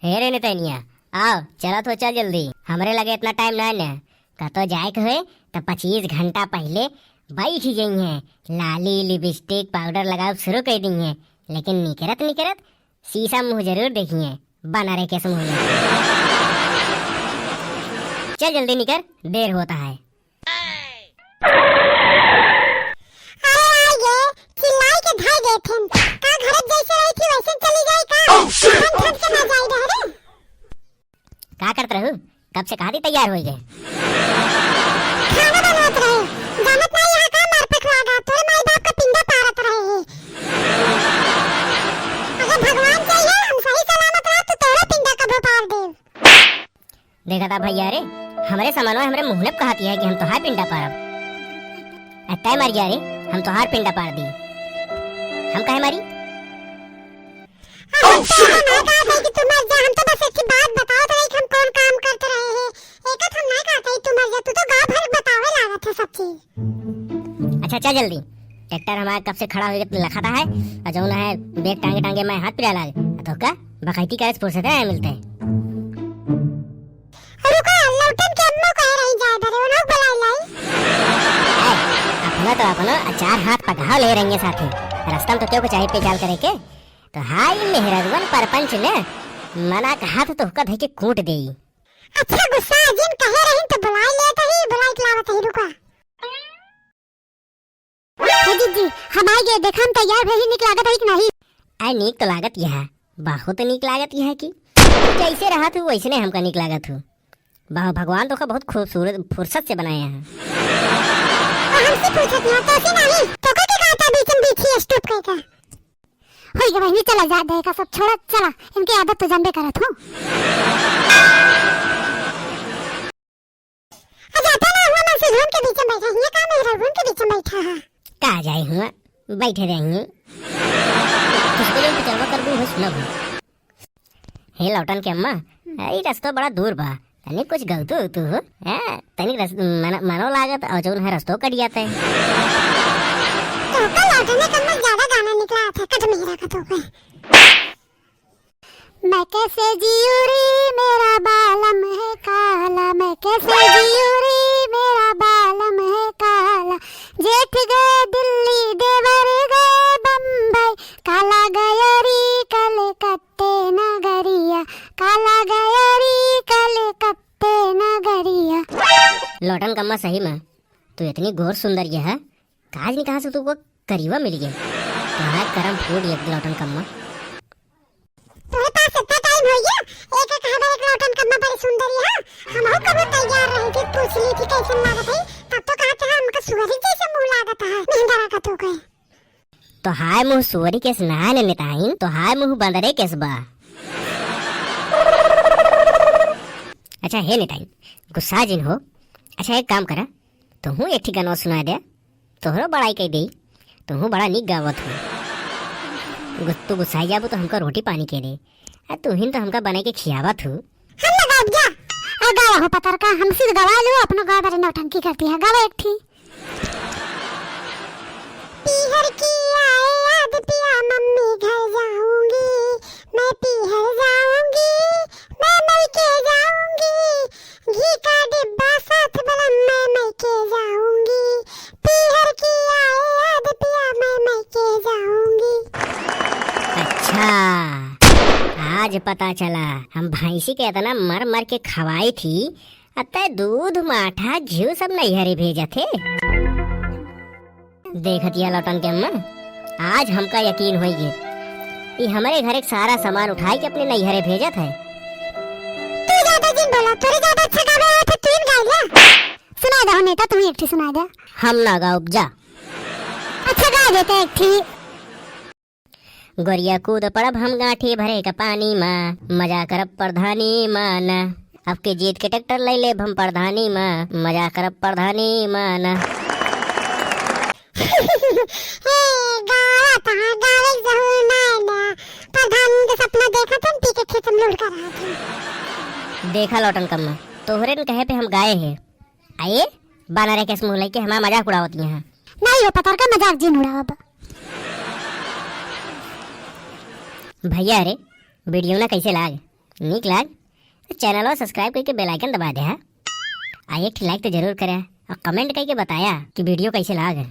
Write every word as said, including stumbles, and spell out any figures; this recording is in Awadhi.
ए रे नितैनिया, आव, चलत हो, चल जल्दी। हमरे लगे इतना टाइम ना है न। कतो जाए के होए, त पच्चीस घंटा पहिले बैठ जइहें। लाली, लिपस्टिक, पाउडर लगावब शुरू कर दिहें, लेकिन निकरत निकरत शीशा मुँह जरूर देखिहें, बनरे के मुँह में। चल जल्दी निकर, देर होता है। अरे आइगे, चिल्लाई के धर देथिन। का घरत जैसे रही थी वैसे चली जाई का? Oh, shit! अपन ठंड के ना जाई रह रे। का करत रहू? कब से कहा थी तैयार होई गए। खाना बनवत रहे। जानत नहीं यहाँ का मारपीट लागा। तोरे माई बाप का पिंडा पारत रहे। अगर भगवान चाहिए हम सही सलामत रहा तो तोरे पिंडा कबो पार देव। देखा था भैया रे, हमरे समानवा हमरे मुँह में कहत है कि हम तोहार पिंडा पारब। आ तय मर गया रे, हम तोहार पिंडा पार दी। हम काहे मारी? अरे हम तो ना कहत है कि तू मर जा, हम तो बस एक ठे बात बतावत रहे कि हम कौन काम करत रहे हैं। एक हम ना कहत है तू मर जा, तू तो गाँव भर बतावे लागत है सब चीज। अच्छा चल जल्दी, ट्रैक्टर हमारा कब से खड़ा होके लखाता है, और जौन है बैग टांगे टांगे मैं हाथ पिरा लाग, तो का बकैती करे से फुर्सत है मिलते। रुका, लौटन के अम्मा कह रही जा धरे, उन्हों बुलाई लाई। ए, अपना तो अपनो चार हाथ पगहा ले रही है साथी। रास्ता में तो क्यों को चाहे पेचाल करे के? तो हाई मेहररुअन परपंच ने मना कहा तो तोहका धई के कूट देई। अच्छा गुस्सा जिन कहे रही तो बुलाई लेत ही, बुलाई के लावत ही, रुका। हे जीजी, हम आ गए, देखा हम तैयार भई, नीक लागत है कि नहीं? अरे नीक तो लागत यह, बहुत नीक लागत यह कि तू जैसे रहत हूँ वैसने हमका नीक लागत हूँ। वाह, भगवान तोका बहुत खूबसूरत फुर्सत से बनाया है। और हमसे पूछत ना, तो से नहीं, तो के कहता बीचम बीच ही स्टॉप कह का? होई गे बहिनी, चला जा, देखा सब छोड़ा, चला, इनके आदत तो जानबे करत हूँ। आ जाता ना हुआ, मैं सुधवन के बीच में बैठा, हियाँ का मेहररुअन के बीच में बैठा है? का जाए हुआ, बैठे रहे हुए। किसको जो पिचरवा कर दूँ, सुनब। हे लौटन के अम्मा, ई रस्तो बड़ा दूर बा, तनी कुछ गलतू तू हो, हैं? तनी रस-, मन-, मनो लागत और जौन है रस्तो कट जाते। तो का लौटन के अम्मा ज्यादा गाना निकला था, कट मेहरा का तो कोई। मैं कैसे जियूँ रे, मेरा बालम है काला, मैं कैसे जियूँ रे, मेरा बालम है काला। जेठ गए दिल्ली, देवर गए बम्बई, काला गयो रे कलकत्ते नगरिया, काला गयो रे कलकत्ते नगरिया। लौटन कम्मा सही में, तू इतनी गोर सुंदर ये है, काज नहीं कहाँ से तू को करीबा मिल गया। तुम्हारा करम फूट गया लौटन कम्मा। तोरे पास इतना टाइम हो गया, एक एक हवा एक लौटन कम्मा बड़ी सुंदरी है। हम हो कबो तैयार रहे थे, पूछ ली थी कैसन लागत है, तब तो कहा था हमका सुअरी जैसे मुंह लागत है, महंगा रखा तो गए। तो हाय मुंह सुअरी केस ना ने नेताइन, तो हाय मुंह बंदरे केस बा। अच्छा हे नेताइन, गुस्सा जिन हो। अच्छा एक काम करा, तुहूँ एक ठे गनवा सुनाइ दे, तोहरो बड़ाई कइ देई, तुहूँ बड़ा नीक गावत हो। गु-, तू गुस्साई जाबू तो हमका रोटी पानी के दे, आ तुहिन तो हमका बनाई के खियावत हो। हम ना गावब जा, आ गावा हो पतरका, हमसे तो गवा लो, अपनो गावा बरे नौटंकी करती है, गावा एक ठी। पीहर की आए याद पिया मम्मी घर जाऊंगी, मैं पीहर जाऊंगी, मैं मइके जाऊंगी, घी का डिब्बा साथ बलम मैं मइके जाऊंगी। पीहर की आए याद पिया मैं मइके जाऊंगी। अच्छा, आज पता चला, हम भैंसी के इतना मर मर के खवाई थी, अतः दूध, माठा, घी सब नैहरे भेजत है। देखत या लौटन के अम्मा, आज हमका यकीन होई गए। ई हमरे घर एक सारा सामान उठाई के अपने नैहरे भेजत है। तू ज्यादा जिन बोला, तोरे ज्यादा अच्छा गावे आवे तो तू ही गाई ला। सुना दे हो नेता, तू ही एक ठी सुना दे। हम ना गाउब जा। अच्छा गा देते एक ठी। गोरिया कूद पड़ब हम गांठी भरे का पानी मा, मजा करब प्रधानी मा ना। अब के जीत के ट्रैक्टर ले लेब हम प्रधानी मा, मजा करब प्रधानी मा ना। हे, गावा तहाँ गावे के जरूर ना है ना। प्रधानी के सपना देखा तुम पी के खेत में लुढ़का रहा था। देखा लौटन कम्मा, तोहरे न कहे पे हम गाए हैं। आए, बानरे के मुँह लेके हमारा मजाक उड़ावत यहाँ। नहीं हो पतर का मजाक जिन उड़ावब। भैया रे, वीडियो ना कैसे लाग? नीक लाग तो चैनलवा subscribe कइके bell icon दबा दे, हाँ? आ एक ठे like तो जरूर करे और comment कइके बताया कि video कैसे लाग।